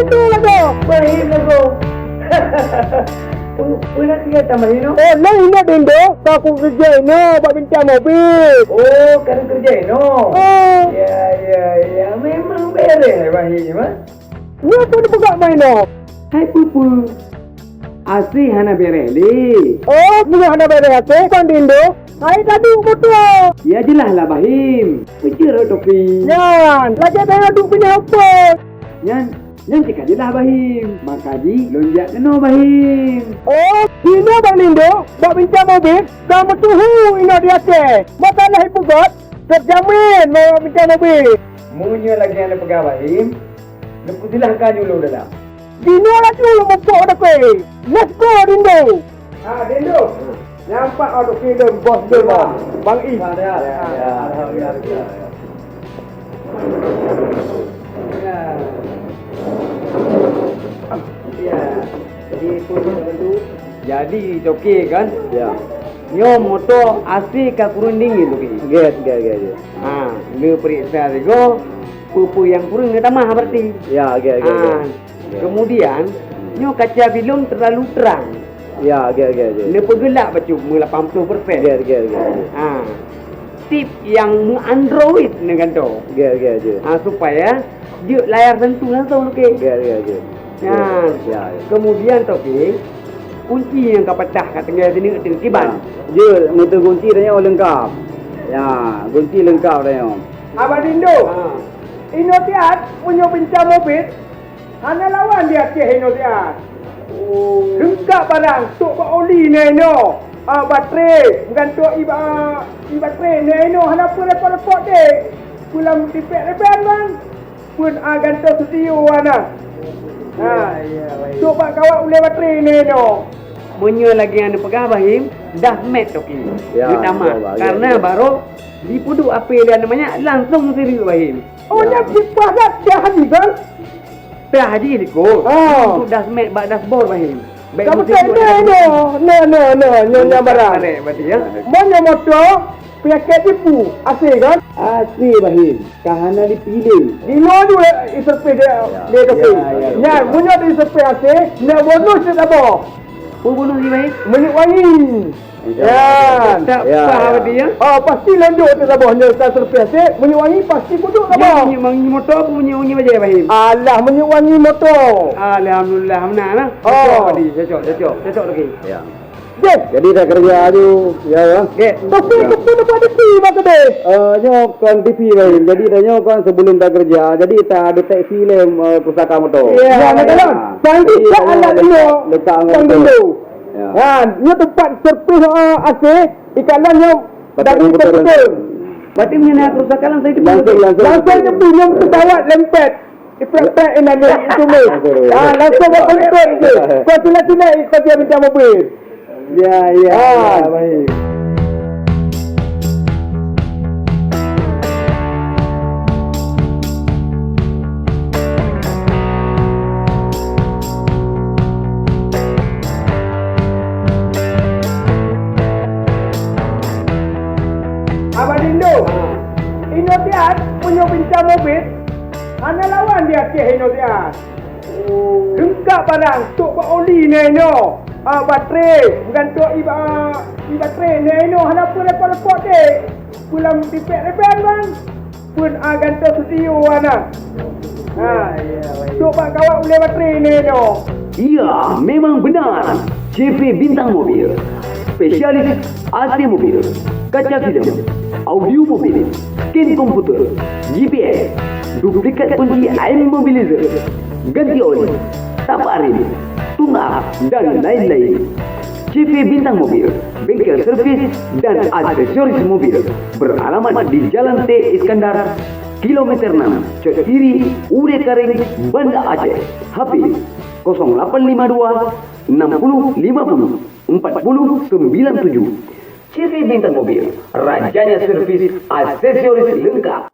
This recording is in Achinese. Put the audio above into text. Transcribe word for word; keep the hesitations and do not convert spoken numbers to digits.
Betul lah tu. Baik lah tu. Pernah kerja tambah ini? Oh, lain nak dendo. Kau aku kerja ini, buat bintang mobil. Oh, kau kerja ini? Oh. Ya, ya, ya. Memang beres, Baik, mah. Nyoe pun peugah main noh. Hai peue-peue? Aci hana beres lé. Oh, meunyoe hana beres aci, kon dindo. Hai tadu moto. Ya jeulaih lah Bahim. Peue rot topi? Nyan, lagèe tanyoe duek binéh umpon. Nyan, nyan cit ka jeulaih Bahim. Maka jih lôn jak keunoe Bahim. Oh, dinoe Bang Dindo, bak bincang mobil, ka meutuhu inoe di Aceh. Masalah ipeugöt, terjamin bak bincang mobil. Meunyoe lagèe nyang neupeugah Bahim, Neupeujeulaih ka julu dalam. Dinoe laju lôn muphom adak kue. Let's go, Dindo! Ha, Dindo. Nampak adak kue lôn bos lôn, Bang. Bang I. Ya, ya, ya. Alhamdulillah. Ya. Ya. Jadi, pun tentu. Jadi, Toke kan? Ya. Nyoe moto aci ka kureueng dingin, Toke. Gèt, gèt, gèt, gèt. Ha, neupeuriksa sigoe. Peue-peue nyang kureueng neutamah berarti. Ya, oke, oke, oke. Ah, ya. Kemudian, hmm, nyoe kaca bilong terlalu terang. Ya, oke, oke, oke. Neupeugeulak bacut meu lapan puluh persen. Oke, oke, oke, oke. Ah. Tip nyang meu Android neugantoe. Oke, oke, oke. Ah, supaya jeuet layar sentuh langsung, oke. Oke, oke, oke. Ya. Ya, ya. Kemudian, Toke, kunci nyang ka patah ka tinggai sineuk teuh kiban. Ya. Jeuet, meuteuh kunci tanyoe leungkap. Ya, kunci leungkap tanyoe. Abah Dindo. Ha. Inoe siat, meunyoe bincang mobil, hana lawan di Aceh inoe siat. Oh. Leungkap barang, trok bak oli na inoe. Ah, baterai, meugantoe i ba-, i baterai na inoe, hana peue repot-repot deh. Peue lam tipek leban, Bang. Pun, ah, gantoe studio, ah, na. Ha. Ya, ya, baik. Trok bak kawat ulèe baterai na inoe. Meunyoe lagèe nyang neupeugah Bahim, dah mat, Toke. Ya, terutama ya, Bang, ya, karena ya. Baru dipeuduek api dan minyak langsung sireuk Bahim. Oh, ya. Nyan cit pahat dah habis, kan? Dah habis, Liko. Ah. Untuk dashboard, bak dashboard, Bahim. Baik. Kamu mesin tak, no, no, no, no, nyonya barang. Barek berarti, ya. Mana motor, penyakit tipu, asli, kan? Asli, Bahim. Ka hana dipiléh. Di luar tu, eh, servis dia, ya, dia tu. Ya, ya, ya. Nyan, punya di servis asli, nak bonus dia tak apa. Apa bonus ni, Bahim? Minyak wangi. Ya. Tak apa, ya, berarti, ya? Oh, pasti lanjut tu saboh nyoe ka servis asli, minyak wangi pasti peuduek saboh. Minyak wangi motor apa minyak wangi bajèe, Bahim? Alah, minyak wangi motor. Alhamdulillah, meunan lah. Oh. Cocok tadi, cocok, cocok, cocok lagi. Ya. Deh. Jadi dah kerja tu, ya, ya. Deh. Tapi, ya, tapi dapat D P bak kedai. Eh, nyoe kon D P lain. Jadi dah nyoe kon sebelum dah kerja. Jadi tak deteksi lé, eh, kerusakan motor. Ya, ya, ya. Canggih tak alat nyoe. Letak, letak motor dulu. Ya. Ha, nyoe tempat servis, eh, asli. Ikan nyoe dari komputer. Berarti meunyoe na kerusakan langsung itu. Langsung, langsung. Langsung itu pinjam pesawat lempet. Iprek-prek inan nyoe itu meh. Langsung. Ah, langsung buat komputer itu. Kau tulah-tulah kau dia minta mobil. Ya, ya, ah, ya, baik. Abah Dindo, inoe siat punya bincang mobil, hana lawan di Aceh inoe siat. Leungkap barang, trok bak oli na inoe. Ah, baterai, meugantoe i ba-, i baterai na inoe, hana peue repot-repot deh. Peue lam tipek leban, Bang. Pun, ah, gantoe studio, ah, na. Ha. Trok bak kawat ulèe baterai na inoe. Iya, memang benar. C V Bintang Mobil. Spesialis A C mobil, kaca film, audio mobil, scan komputer, G P S, duplikat kunci immobilizer, ganti oli, tapak rem, tune up, dan lain-lain. C V Bintang Mobil, bengkel servis dan aksesoris mobil, beralamat di Jalan T Iskandar, kilometer enam, Cot Iri, Udé Kareng, Banda Aceh. H P kosong lapan lima dua, enam puluh lima puluh, empat puluh sembilan tujuh. C V Bintang Mobil, rajanya servis aksesoris lengkap.